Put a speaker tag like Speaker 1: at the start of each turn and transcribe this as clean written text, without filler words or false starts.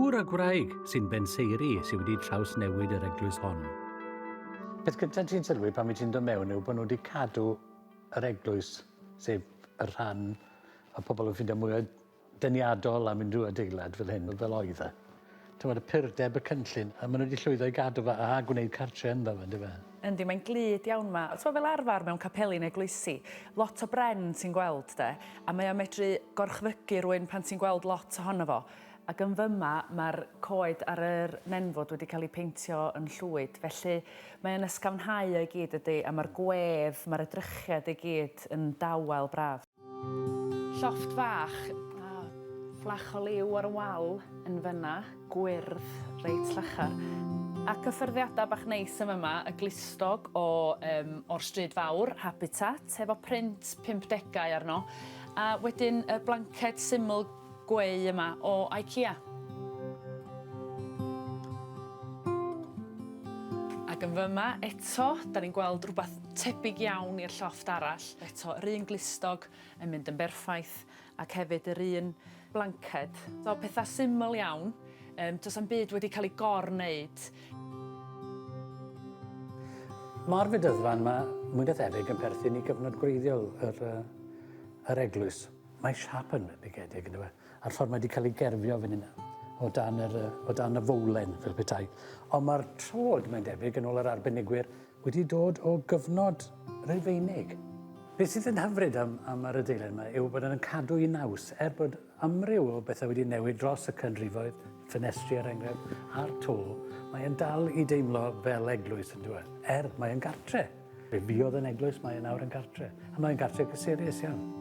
Speaker 1: Gŵr a gwraig sy'n benseiri sydd wedi trawsnewid yr eglwys hon. Peth cyntaf ti'n sylwi pan wyt ti'n dod mewn yw bod nhw wedi cadw yr eglwys, sef y rhan y pobl yn ffeindio mwyaf deniadol am unrhyw adeilad fel hyn, fel oedd e. T'mod, y purdeb y cynllun, a maen nhw wedi llwyddo i gadw fe a gwneud cartre ynddo fe, yndyfe?
Speaker 2: Yndi, mae'n glud iawn 'ma. T'mo' fel arfar mewn capeli neu eglwysi, lot o bren ti'n gweld 'de, a mae o'n medru gorchfygu rywun pan ti'n gweld lot ohono fo. Ac yn fyma mae'r coed ar yr nenfwd wedi cael eu peintio yn llwyd, felly mae o'n ysgafnhau o i gyd ydi, a mae'r gwedd, mae'r edrychiad i gyd yn dawel braf. Llofft fach, a fflach o liw ar y wal yn fyna, gwyrdd, reit llachar. A cyffyrddiadau bach neis yn fyma, y glustog o, um, o'r stryd fawr, Habitat, efo print 50au arno, a wedyn y blanced syml gweu yma o Ikea. Ac yn fyma eto, da ni'n gweld rhywbeth tebyg iawn i'r llofft arall. Eto, yr un glustog yn mynd yn berffaith ac hefyd yr un blanced. So pethau syml iawn, um, does am byd wedi cael ei gor-wneud.
Speaker 1: Mae'r fedyddfan yma, mwy na thebyg, yn perthyn i gyfnod gwreiddiol yr, uh, yr eglwys. Mae siâp yn bendigedig yndyw e? A'r ffordd mae 'di cael ei gerfio fan hyn o dan yr yy o dan y fowlen fel petai. Ond mae'r trod, mae'n debyg, yn ôl yr arbenigwyr, wedi dod o gyfnod Rufeinig. Beth sydd yn hyfryd am, am yr adeilad yma yw bod yn cadw i naws, er bod amryw o bethau wedi newid dros y canrifoedd, ffenestri er enghraifft, a'r to, mae e'n dal i deimlo fel eglwys yn dweud, er mae e'n gartre. Fe fuodd yn eglwys, mae e nawr yn gartre. A mae'n gartre cysurus iawn.